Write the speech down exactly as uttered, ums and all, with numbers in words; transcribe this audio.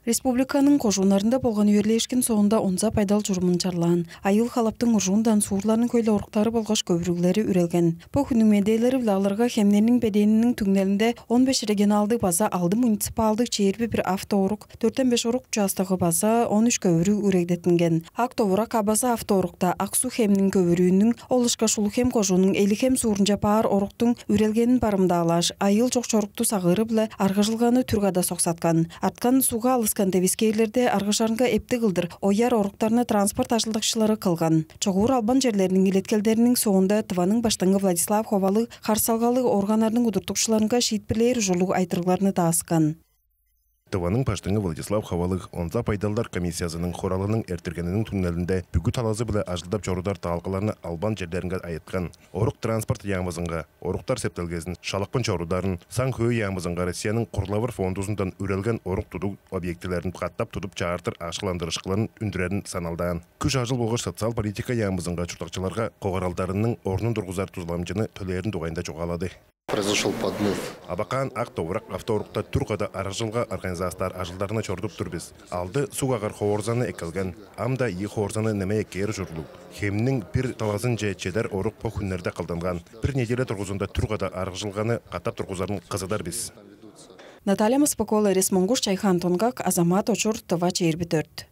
Республиканың кожууннарында болган үерлээшкин соонда онза байдал чурумун чарлаан. Айыыл халаптың уржуундан суурларның хөйле оруктары болгаш көвүрүглери үрелген. Бо хүннүң медээлери-биле алырга, Хемнерниң бедээниниң түңнелинде он беш регионалдыг база алды муниципалдыг чээрби бир автоорук, дөртен беш орук участогу база он үч көвүрүг үрегдеттинген. Ак-Довурак Абаза автоорукта Ак-Суг Хемниң көвүрүүнүң, ол ышкаш Улуг-Хем кожууннуң Эли-Хем суурунче баар оруктуң үрелгенин барымдаалааш, айыыл чок чорукту сагыыры-биле аргыжылганы түр када соксаткан. Арткан сугга алыскан девискээрлерде аргыжарынга эптиг кылдыр ояр оруктарны транспорт ажылдакчылары кылган. Чогуур албан черлериниң илеткелдериниң соонда Тываның Баштыңы Владислав Ховалыг харыысалгалыг органнарның удуртукчуларынга шиитпирлээр ужурлуг айтырыгларны дааскан. Тываның Баштыңы Владислав Ховалыг Онза байдалдар комиссиязының хуралының эрттиргениниң түңнелинде бүгү талазы-биле ажылдап чорудар даалгаларны албан черлеринге айыткан. Орук-транспорт яамызынга оруктар септелгезин, шалыпкын чорударын, саң-хөө яамызынга Россияның курлавыр фондузундан үрелген орук-тудуг объектилерин катап тудуп чаартыр акшаландырыышкыннарын үндүрерин саналдаан. Күш-ажыл болгаш социал политика яамызынга чурттакчыларга когаралдарының орнун тургузар дузаламчыны төлээрин дугайында чугаалады. Произошел подмыв. Абакан Ак-Довурак автоорукта түр када аргыжылга организастаар ажылдарны чорудуп тур бис. Алды суг агар хоорзаны эккелген, ам-даа ийи хоорзаны немей эккээр ужурлуг. Хемниң бир талазынче чедер орук бо хүннерде кылдынган. Бир неделя дургузунда түр када аргыжылганы катап тургузарын кызыдар бис. Наталья Маспык-оол, Эрес Монгуш, Чайхаан Тонгак, Азамат Очур, Тыва чээрби дөрт.